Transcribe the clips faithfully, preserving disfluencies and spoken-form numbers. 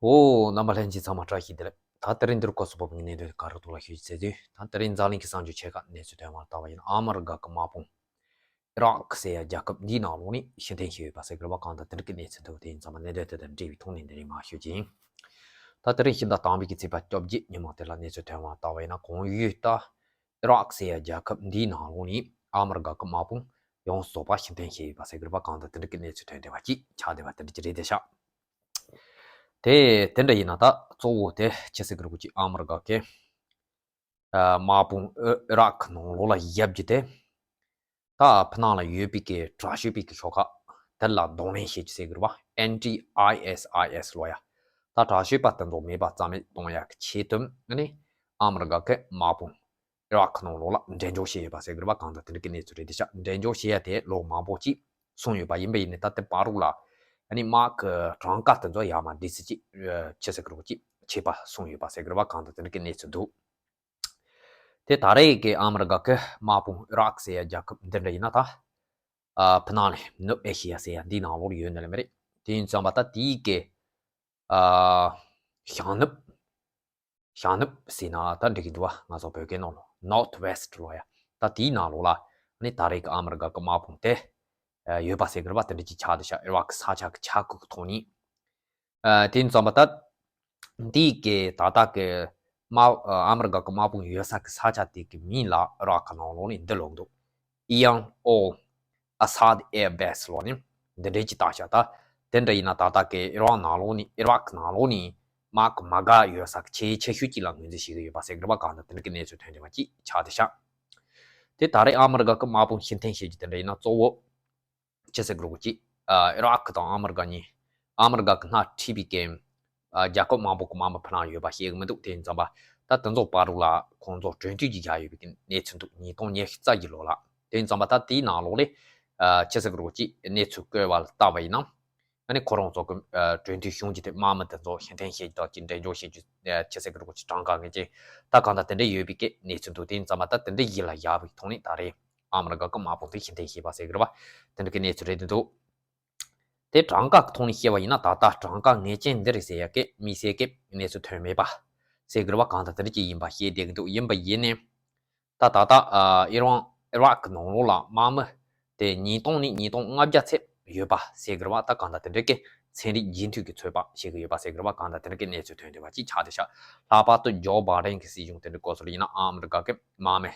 ཨོ། རྣམ་པ་ལྷན་རྒྱས་ཚང་མ་བཀྲ་ཤིས་བདེ་ལེགས། ད་དེ་རིང་འདིར་སྐོར་སུ་བབས་པའི་གནད་དོན་ག་རེ་འདུག་ལ་ཤོད་ཅིག་ཟེར་དུས། ད་དེ་རིང་འཛམ་གླིང་གི་གསར་འགྱུར་ཆེ་ཁག་གནས་ཚུལ་ཐོན་པར་ལྟ་བ་ཡིན་ན། ཨ་མི་རི་ཀ་གི་དམག་དཔུང་ཨི་རག་ཟེར་ཡ་རྒྱལ་ཁབ་འདིའི་ནང་ལོགས་ནས་ཕྱིར་འཐེན་བྱས་ཡོད་པ་ཟེར་གི་རེད་པ། གང་ལྟར་དེ་འདྲ་གི་གནས་ཚུལ་འདུག་དེ་ཡིན་ཙང་མ་གནད་དོན་དེ་དང་འབྲེལ་བའི་ཐོག་ནས་འདི་རིང་མར་ཤོད་ཀྱི་ཡིན། ད་དེ་རིང་ཕྱི་ཟླ་དང་པོའི་གི་ཚེས་པ་བཅོ་བརྒྱད་ཉིན་མོ་དེ་ལ་གནས་ཚུལ་ཐོན་པར་ལྟ་བ་ཡིན་ན། གོང་ཡུལ་ད་ཨི་རག་ཟེར་ཡ་རྒྱལ་ཁབ་འདིའི་ནང་ལོགས་ནས་ཨ་མི་རི་ཀ་གི་དམག་དཔུང་ཡོངས་སུ་རྫོགས་པ་ཕྱིར་འཐེན་བྱས་ཡོད་པ་ཟེར་གི་རེད་པ། གང་ལྟར་དེ་འདྲ་གི་གནས་ཚུལ་ཐོན་བསྡད་པ་ཅིག་ཆགས་བསྡད་པ་དེ་འདྲ་ཅིག་རེད་བསྡད་ཤག་དེ་དེ་འདྲ་ཡིན་ན། ད་གཙོ་བོ་དེ་ཅི་ཟེར་གི་རེད་གོ་ཅིག་ཨ་མི་རི་ཀ་གི་ཨ་དམག་དཔུང་ཨི་རག་གི་ནང་ལོགས་ལ་བཞག་རྒྱུ་དེ། ད་ཕྱི་ནང་ལ་ཡོད་པའི་གི་དྲག་ཤོས་པའི་གི་ཤོག་ཁག་དེ་ལ་གདོང་ལེན་བྱེད་རྒྱུ་ཟེར་གི་རེད་པ། ཨན་ཊི་ཨའི་ཨེས་ཨའི་ཨེས་ལབ་ཡ། ད་དྲག་ཤོས་པ་དེ་ཚོ་མེད་པ་རྩ་མེད་གཏོང་ཡ་གི་ཆེད་དུ་ནི་ཨ་མི་རི་ཀ་གི་དམག་དཔུང་ཨི་རག་གི་ནང་ལོགས་ལ་འགྲེམས་འཇོག་བྱས་ཡོད་པ་ཟེར་གི་རེད་པ། གང་ལྟར་དེ་འདྲ་གི་གནས་ཚུལ་རེད་བསྡད་ཤག་འགྲེམས་འཇོག་བྱས་ཡ་དེ་ལོ་མང་པོ་ཅིག་སོང་ཡོད་པ་ཡིན་པ་ཡིན་ནའི། ད་དེ་བར་དུ་ལ་ཨ་ནི་དམག་གི་གྲངས་ཀ་དེ་ཚོ་ཡར་མར་འདྲ་སི་ཅིག་ཨ་ཅི་ཟེར་གི་རེད་གོ་ཅིག་ཆད་པ་སོང་ཡོད་པ་ཟེར་གི་རེད་པ། གང་ལྟར་དེ་འདྲ་གི་གནས་ཚུལ་འདུག་དེ་ད་རེས་ཀྱི་ཨ་མི་རི་ཀ་གི་དམག་དཔུང་ཨི་རག་ཟེར་ཡ་རྒྱལ་ཁབ་འདི་འདྲ་ཡིན་ན། ད་ཨ་ཕྱི་ནང་ནས་ནུབ་ཨེ་ཤི་ཡ་ཟེར་ཡ་འདིའི་ནང་ལོགས་ཡོད་ནི་ལ་མི་རེད། དེ་ཡིན་ཙང་མ་ད་དེའི་གི་ཨ་བྱང་ནུབ། བྱང་ནུབ་ཟེར་ན་ད་འགྲིག་གི་འདུག་བ། ང་ཚོ་བོད་སྐད་ནང་ལ་North West ལབ་ཡ། ད་དེའི་ནང་ལོགས་ལ་ནི་ད་རེས་ཀྱི་ཨ་མི་རི་ཀ་གི་དམག་དཔུང་དེ་ཨ་ཡོད་པ་ཟེར་གི་རེད་པ། དེ་འདྲ་ཅིག་ཆགས་བསྡད་ཤག་ཨི་རག་གི་ས་ཆ་གི་ཆག་སྒོ་གི་ཐོག་ནས། ཨ་དེ་ཡིན་ཙང་མ་ད་འདི་གི་ད་ལྟ་གི་དམག་ཨ་ཨ་མི་རི་ཀ་གི་དམག་དཔུང་ཡོད་ས་གི་ས་ཆ་དེ་གི་མིང་ལ་ཨི་རག་གི་ནང་ལོགས་ནས་འདི་ལབ་འདུག Iron Ore Asad Air Base ལབ་ནས་འདི་འདྲའི་ཅིག་བཏགས་ཤག་ད་དེ་འདྲ་ཡིན་ན་ད་ལྟ་གི་ཨི་རག་ནང་ལོགས་ནས་ཨི་རག་གི་ནང་ལོགས་ནས་དམག་གི་མ་དགའ་ཡོད་ས་གི་ཆེས་ཆེ་ཤོས་ཅིག་ལ་ངོས་འཛིན་བྱེད་གི་ཡོད་པ་ཟེར་གི་རེད་པ། གང་ལྟར་དེ་འདྲ་གི་གནས་ཚུལ་ཐོན་བསྡད་པ་ཅིག་ཆགས་བསྡད་ཤག་དེ་ད་རེས་ཨ་མི་རི་ཀ་གི་དམག་དཔུང་ཕྱིར་འཐེན་བྱེད་རྒྱུ་དེ་འདྲ་ཡིན་ན་གཙོ་བོ་ཅི་ཟེར་གི་རེད་གོ་ཅིག་ཨ་ཨི་རག་གི་དང་ཨ་མི་རི་ཀ་གཉིས། ཨ་མི་རི་ཀ་གི་སྣེ་ཁྲིད་པའི་གི་ཨ་རྒྱལ་ཁབ་མང་པོ་གི་དམག་མི་ཕྱི་ནང་ཡོད་པ་ཤེས་གི་མི་འདུག་དེ་ཡིན་ཙང་མ་ད་དེ་ཚོ་བར་དུ་ལ་ཁོང་ཚོ་གྲོས་མཐུན་ཅིག་བཞག་ཡོད་པའི་གི་གནས་ཚུལ་འདུག་ཉིས་སྟོང་ཉི་ཤུ་རྩ་བཞི་ལོ་ལ། དེ་ཡིན་ཙང་མ་ད་དེའི་ནང་ལོགས་ལ་ཨ་ཅི་ཟེར་གི་རེད་གོ་ཅིག་གནས་ཚུལ་བཀོད་པ་ལ་ལྟ་བ་ཡིན་ན། ཨ་ནི་ཁོ་རང་ཚོ་གི་ཨ་གྲོས་མཐུན་བྱུང་རྒྱུ་དེ་དམག་མི་དེ་ཚོ་ཕྱིར་འཐེན་བྱེད་རྒྱུ་དང་གཅིག་འགྲེམས་འཇོག་བྱེད་རྒྱུ་ཨ་ཅི་ཟེར་གི་རེད་གོ་ཅིག་གྲངས་ཀ་ངེས་ཅན་ད་གང་ལྟར་དེ་འདྲ་ཡོད་པའི་གི་གནས་ཚུལ་འདུག་དེ་ཡིན་ཙང་མ་ད་དེ་འདྲ་ཡིད་ལ་བཞག་པའི་ཐོག་ནས་ད་རེས་ཨ་མི་རི་ཀ་གི་དམག་དཔུང་དེ་ཕྱིར་འཐེན་བྱས་པ་ཟེར་གི་རེད་པ། དེ་འདྲ་གི་གནས་ཚུལ་རེད་འདུག་དེ་གྲངས་ཀ་གི་ཐོག་ནས་བཤད་པ་ཡིན་ན། ད་ལྟ་གྲངས་ཀ་ངེས་ཅན་འདི་རེད་ཟེར་ཡ་གི་དམིགས་བསལ་གི་གནས་ཚུལ་ཐོན་མེད་པ་ཟེར་གི་རེད་པ། གང་ལྟར་དེ་འདྲ་ཅིག་ཡིན་པ་ཤེས་བསྡད་ཀྱི་འདུག་ཡིན་པ་ཡིན་ནའི། ད་ད་ལྟ་ཨ་ཨི་རན་ཨི་རག་གི་ནང་ལོགས་ལ་དམག་མི་དེ་ཉིས་སྟོང་ནས་ཉིས་སྟོང་ལྔ་བརྒྱ་ཚད་ཡོད་པ་ཟེར་གི་རེད་པ། ད་གང་ལྟར་དེ་འདྲ་གི་ཚན་རིག་རྒྱུན་མཐུད་ཀྱི་ཚོད་དཔག་བྱེད་ཀྱི་ཡོད་པ་ཟེར་གི་རེད་པ། གང་ལྟར་དེ་འདྲ་གི་གནས་ཚུལ་ཐོན་བསྡད་པ་ཅིག་ཆགས་བསྡད་ཤག་ལྷག་པར་དུ་ཇོ་བྷའི་ཌེན་གི་སྲིད་གཞུང་དེ་འདྲ་སྐོར་སོགས་ལ་ཡིན་ན། ཨ་མི་རི་ཀ་གི་དམག་མི་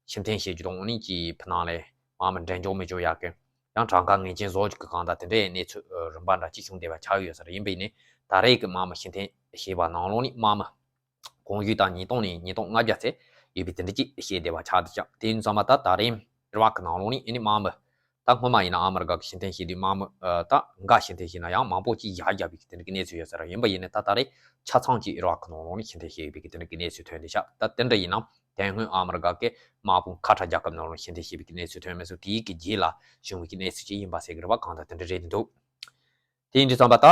ཕྱིར་འཐེན་བྱེད་རྒྱུ་དང་། འོ་ནི་ཅིག་ཕྱི་ནང་ལ་དམག་མི་འགྲེམས་འཇོག་མི་འཇོག་ཡག་གི་ཡང་གྲངས་ཀ་ངེས་ཅན་བཟོ་རྒྱུ་གི་གང་ལྟར་དེ་འདྲའི་གནས་ཚུལ་རིམ་པ་འདྲ་ཅིག་བྱུང་བསྡད་པ་ཆགས་ཡོད་ས་རེད། ཡིན་པ་ཡིན་ནའི་ད་རེས་ཀྱི་དམག་མི་ཕྱིར་འཐེན་བྱས་པ་ནང་ལོགས་ནས་དམག་མི་གོང་ཞུས་ལྟར་ཉིས་སྟོང་ནས་ཉིས་སྟོང་ལྔ་བརྒྱ་ཚད་ཡོད་པའི་དེ་འདྲ་ཅིག་བཤད་བསྡད་པ་ཆགས་བསྡད་ཤག་དེ་ཡིན་ཙང་མ་ད་ད་རེས་ཨི་རག་གི་ནང་ལོགས་ནས་ཨ་ནི་དམག་མི་ད་སྔོན་མ་ཡིན་ན་ཨ་མི་རི་ཀ་གི་ཕྱིར་འཐེན་བྱས་དུས་དམག་མི་ཨ་ད་འགའ་ཕྱིར་འཐེན་བྱས་ན་ཡང་མང་པོ་ཅིག་ཡར་བརྒྱབ་པའི་དེ་འདྲ་གི་གནས་ཚུལ་ཡོད་ས་རེད། ཡིན་པ་ཡིན་ནའི་ད་ད་རེས་ཆ་ཚང་ཅིག་ཨི་རག་གི་ནང་ལོགས་ནས་ཕྱིར་འཐེན་བྱས་ཡོད་པའི་དེ་འདྲ་གི་གནས་ཚུལ་ཐོན་བསྡད་ཤག་ད་དེ་འདྲ་ཡིན་ན་དེ་སྔོན་ཨ་མི་རི་ཀ་གི་དམག་དཔུང་ཁ་ཐག་རྒྱལ་ཁབ་ནང་ལོགས་ཕྱིར་འཐེན་བྱས་པའི་གི་གནས་ཚུལ་ཐོན་མེད་སོང་། དེའི་གི་རྗེས་ལ་བྱུང་བའི་གི་གནས་ཚུལ་ཅིག་ཡིན་པ་ཟེར་གི་རེད་པ། གང་ལྟར་དེ་འདྲ་རེད་འདུག་དེ་ཡིན་དུས་ཙམ་པ་ད།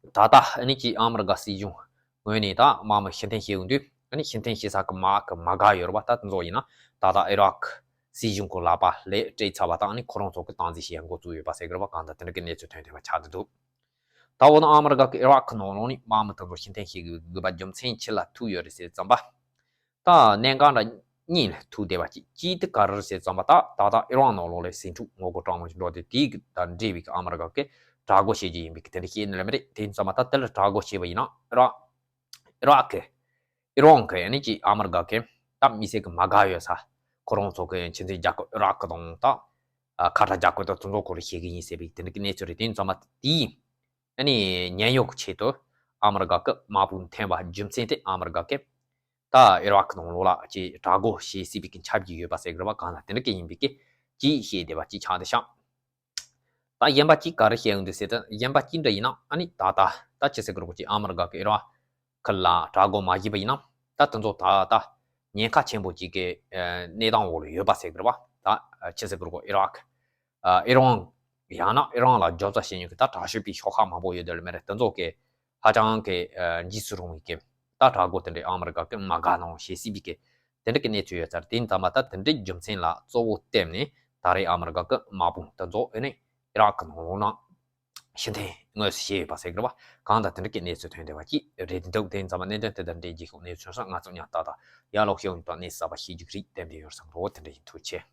ད་ལྟ་ཨ་ནི་ཅིག་ཨ་མི་རི་ཀ་སྲིད་གཞུང་ངོས་ནས་ད་དམག་མི་ཕྱིར་འཐེན་བྱེད་འོང་དུས། ཨ་ནི་ཕྱིར་འཐེན་བྱེད་ས་གི་དམག་གི་མ་དགའ་ཡོད་རེད་པ། ད་དེ་ཚོ་ཡིན་ན་ད་ལྟ་ཨི་རག་སྲིད་གཞུང་གི་ལག་པ་ལ་སྤྲད་ཚར་བ་དང་། ཨ་ནི་ཁོ་རང་ཚོ་གི་སྟངས་འཛིན་བྱེད་ཡ་འགོ་བཙུགས་ཡོད་པ་ཟེར་གི་རེད་པ། གང་ལྟར་དེ་འདྲ་གི་གནས་ཚུལ་ཐོན་བསྡད་པ་ཆགས་བསྡད་འདུག་ད་འོ་ན་ཨ་མི་རི་ཀ་གི་ཨི་རག་གི་ནང་ལོགས་ནས་དམག་མི་དེ་ཚོ་ཕྱིར་འཐེན་བྱེད་དགོས་པ་རྒྱུ་མཚན་ཅི་ལ་ཐུག་ཡོད་རེད་ཟེར་ཙམ་པ། ད་གནད་འགག་འདྲ་གཉིས་ལ་ཐུག་བསྡད་པ་ཅིག་གཅིག་དེ་ག་རེ་རེད་ཟེར་ཙམ་པ། ད་ད་ལྟ་ཨི་རན་ནང་ལོགས་ལ་ཟིང་འཁྲུག་ངོ་རྒོལ་དྲག་མོ་ཞིག་འགྲོ་དེ། དེའི་གི་དང་འབྲེལ་བའི་གི་ཨ་མི་རི་ཀ་གི་དྲག་རྒོལ་བྱེད་རྒྱུ་ཡིན་པའི་གི་དེ་འདྲ་བཤད་ནི་ལ་མི་རེད། དེ་ཡིན་ཙམ་པ་ད་དེ་ལ་དྲག་རྒོལ་བྱས་པ་ཡིན་ན་ཨི་རག་ཨི་རག་གི་ཨི་རན་གི་ཨ་ནི་ཅིག་ཨ་མི་རི་ཀ་གི་ད་དམིགས་བསལ་གི་མ་དགའ་ཡོད་ས། ཁོ་རང་ཚོ་གི་ཁྱིམ་མཚེས་རྒྱལ་ཁབ་ཨི་རག་གི་དང་ད་ཁ་ཐག་རྒྱག་དགོས་ད་དེ་ཚོ་སྐོར་ལ་བཤད་གི་ཡིན་ཟེར་བའི་དེ་འདྲ་གི་གནས་ཚུལ་རེད། དེ་ཡིན་ཙམ་པ་དེའི་ཨ་ནི་ཉེན་གཡོལ་གྱི་ཆེད་དུ་ཨ་མི་རི་ཀ་གི་དམག་དཔུང་འཐེན་པ་རྒྱུ་མཚན་དེ། ཨ་མི་རི་ཀ་གི་ད་ཨི་རག་གི་ནང་ལོགས་ལ་ཅིག་དྲག་རྒོལ་བྱེད་སྲིད་པའི་གི་ཆ་རྒྱུས་ཡོད་པ་ཟེར་གི་རེད་པ། གང་ལ་དེ་འདྲ་གི་ཡིན་པའི་གི་ཅིག་བཤད་བསྡད་པ་ཅིག་ཆགས་བསྡད་ཤག་ད་གཞན་པ་ཅིག་ག་རེ་བཤད་ཡོང་དུས་ཟེར་ད། གཞན་པ་ཅིག་འདྲ་ཡིན་ན་ཨ་ནི་ད་ལྟ་ད་ཅི་ཟེར་གི་རེད་གོ་ཅིག་ཨ་མི་རི་ཀ་གི་ཨི་རག་ཁུལ་ལ་དྲག་རྒོལ་མ་བྱས་པ་ཡིན་ན་ད་དེ་ཚོ་ད་ད་ཉེན་ཁ་ཆེན་པོ་ཅིག་གི་ཨ་གནས་སྟངས་འོག་ལ་ཡོད་པ་ཟེར་གི་རེད་པ། ད་ཅི་ཟེར་གི་རེད་གོ་ཨི་རག་ཨ་ཨི་རན་ཡང་ན་ཨི་རན་ལ་རྒྱབ་རྩ་བྱེད་མཁན་གི་ད་དྲག་ཤོས་པའི་ཤོག་ཁག་མང་པོ་ཡོད་དེ་ལ་མི་རེད། དེ་ཚོ་གི་ཧ་ཅང་གི་ཨ་འཇིགས་སུ་རུང་བའི་གི་ད་དྲག་རྒོལ་དེ་འདྲའི་ཨ་མི་རི་ཀ་གི་མ་དགའ་སྣང་བྱེད་སྲིད་པའི་གི་དེ་འདྲ་གི་གནས་ཚུལ་ཡོད་ཚར། དེ་ཡིན་ཙམ་པ་ད་དེ་འདྲའི་རྒྱུ་མཚན་ལ་གཙོ་བོ་བརྟེན་ནས་ད་རེས་ཨ་མི་རི་ཀ་གི་དམག་དཔུང་དེ་ཚོ་ཨེ་ནས་ཨི་རག་གི་ནང་ལོགས་ན་ ཤེས་ལྡན་དངོས་སུ་ཤེས་ཡོད་པ་ཟེར་གི་རེད་བ། གང་ལྟར་དེ་འདྲ་གི་གནས་ཚུལ་ཐོན་བསྡད་པ་ཅིག་རེད། དེ་འདུག་དེ་ཡིན་ཙང་མ་གནད་དོན་དེ་ལྟར་འདྲའི་རྒྱལ་ཁབ་གནས་ཚུལ་སོགས་ང་ཚོ་ཉག་ཏག་ཏག་ཡར་ལོག་ཤེས་ཡོང་དང་གནས་གསར་པ་ཤེས་རྒྱུ་རིགས་བསྟན་པའི་ཡོད་བསམ་རོགས། དེ་འདྲ་ཡིན། ཐུགས་